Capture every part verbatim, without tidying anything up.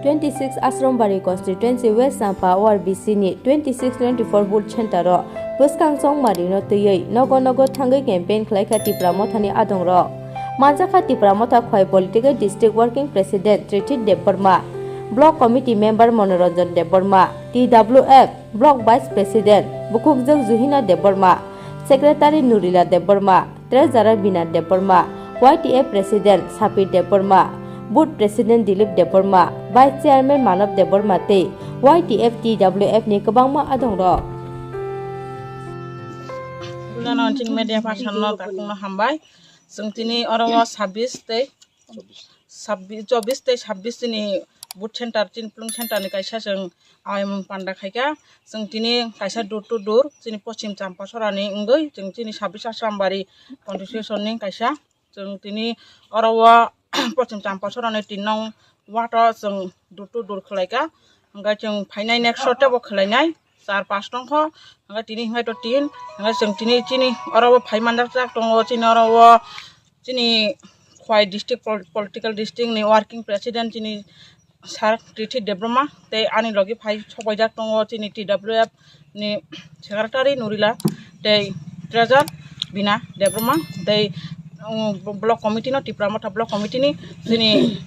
Twenty six Asrambari constituency West Champa O R B C ni twenty six twenty four booth center o bwskang chongmari no twiwi nogo nogo thangwi campaign khlaikha Tipra Mothani adongrok. Manjakha Tipra Motha Khwai Political District Working President Trithit Debbarma, Block Committee Member Monoranjan Debbarma, T W F Block Vice President Bukhukjwk Juhina Debbarma, Secretary Nurila Debbarma, Treasurer Bina Debbarma, Y T F President Sapir Debbarma, Booth President Dilip Debbarma, Vice Chairman Manav Debbarma tei Y T F T W F ni kwbangma adongrok. Media person no takungno hambai. Chwng tini oro o sabis tei sabis, chobis tei sabis chini booth center, chini polling center ni kaisa chwng ayamung panda khaikha. Chwng tini kaisa door to door chini Poschim Champasora ni wngwi chwng chini sabis Asrambari constituency ni kaisa. Chwng tini oro o Poschim Champasora ni tin nong ward o chwng door to door khlaikha. Hwnkhe chwng phainai next o tebo khlainai char pas tongkho. Hwnkhe tini hwnkhe to tin. Hwnkhe chwng tini chini oro o phai manjak jak tongo, chini oro o chini Khwai district pol-, political district ni working president chini Sir Trithit Debbarma tei ani logi phai sokbaijak tongo chini T W F ni secretary Nurila tei treasurer Bina Debbarma tei, um, block committee no, Tipra Motha block committee ni chini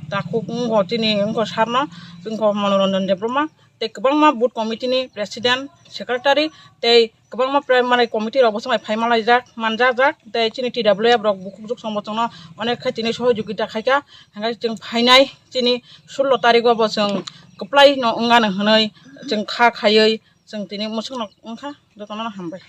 takhuk wngkha chini wngkha sir no wngkha Monoranjan Debbarma tei kwbangma booth committee ni president, secretary tei kwbangma primary committee rok bo swmai phai malaijak manjajak tei chini T W F rok bukhuk juk song bo chwngno onek khe tini sohojogita khaikha. Hwnkhe chwng phainai chini sullo tarikgo bo chwng kwplai no wngano hwnwi chwng kha khaiwi chwng tini mwswkno wngkha. Jotono hambai.